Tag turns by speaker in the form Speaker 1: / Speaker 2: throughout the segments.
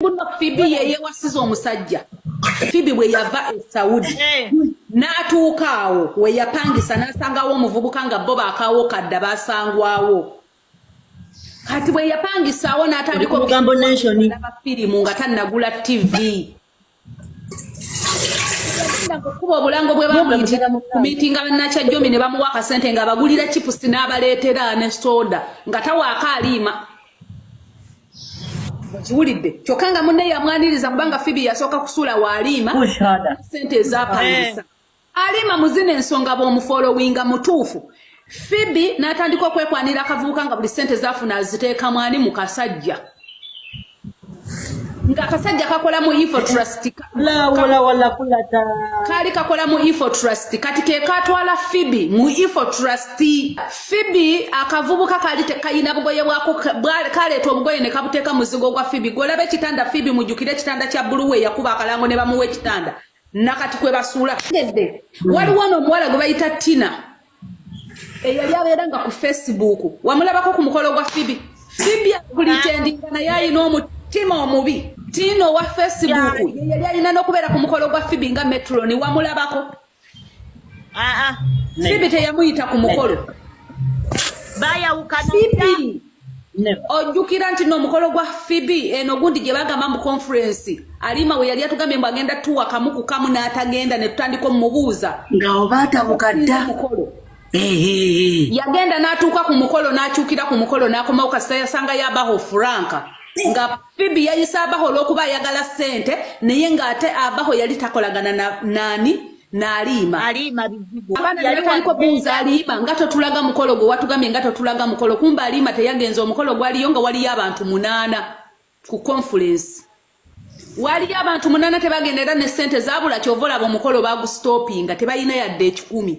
Speaker 1: Buno Phoebe ye yewasiza omusajja. Phoebe bwe yava e Saudi n'atuuka awo we yapangisa n'asangawo omuvubuka nga bo baakaawo kadda basangwawo. Kati bwe yapangisaawo n'atandika okulaba firimu nga tannagula TV. Okuba obulango bwe bamuyitira ku miitinga bannakyajjomi ne bamuwa akasente ng'abagulira chipusi n'abaleetera ne soda nga tawaako aliima. Kiwulidde kyokka nga munne yamwaniriza kubanga Phoebe yasooka kusuula wa Aliima ssente ezapangisa. Aliima muzina ensonga bw'omufollowinga mutuufu. Phoebe n'atandika okwekwanira akavubuka nga buli ssente zaafuna aziteekamu ani mu kasajja. Nga akasajja kakola mu Info Trust. Kaali kakola mu Info Trust. Kati ke katwala Phoebe mu Info Trust. Phoebe akavubuka kaali tekayina bugoye bwako, kaleeta obugoye ne kabuteeka muzigo gwa Phoebe. Gw'olaba ekitanda Phoebe mujjukire ekitanda kya bbulu we yakuba akalango ne bamuwa ekitanda. Nakati kwe basuula. Waliwo n'omuwala gwe bayita Tina. Eyali abeera nga ku Facebook. Wamulabako ku mukolo gwa Phoebe. Phoebe apretendinga naye alina omutima omubi. Tina owa Facebook yali alina n'okubeera ku mukolo gwa Phoebe nga Metron. Wamulabako? Phoebe teyamuyita ku mukolo.
Speaker 2: Bayawukana.
Speaker 1: Phoebe ojjukira nti n'omukolo gwa Phoebe eno gundi gye bagamba mu conference Alima we yali atugambye mbu agenda tuwa kamu ku kamu n'atagenda ne tutandika omubuuza
Speaker 3: nga oba atabuka dda.
Speaker 1: Yagenda n'atuuka ku mukolo n'akyukira ku mukolo n'akomawo kasita yasangayo Abaho Franka. Nga Phoebe yayise Abaho olw'okuba ayagala ssente naye ng'ate Abaho yali takolagana naani n'Aliima. Abaana ne batandika obuuza Aliima nga totulaga mukolo gwe watugambye nga totulaga mukolo. Kumbe Aliima teyagenze omukolo gwaliyo nga waliyo abantu 8 ku conference. Waliyo abantu 8 tebagenda era ne ssente zaabula ky'ova olaba omukolo bagustopinga tebalina yadde 10.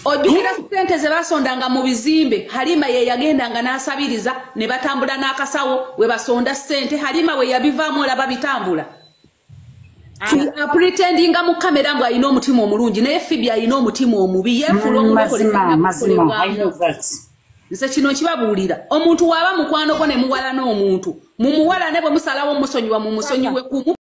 Speaker 1: Ojjukira ssente ze basondanga mu bizimbe Halima ye yagendanga n'asabiriza ne batambula n'akasawo we basonda ssente. Halima we yabivaamu olaba bitambula. Apretendinga mu kamera mbu alina omutima omulungi naye Phoebe alina omutima omubi yeefuula omulokole. Nze kino nkibabuulira omuntu waba mukwano gwo ne muwala n'omuntu mumuwala ne bwe musalawo musonyiwa mumusonyiwe kumu.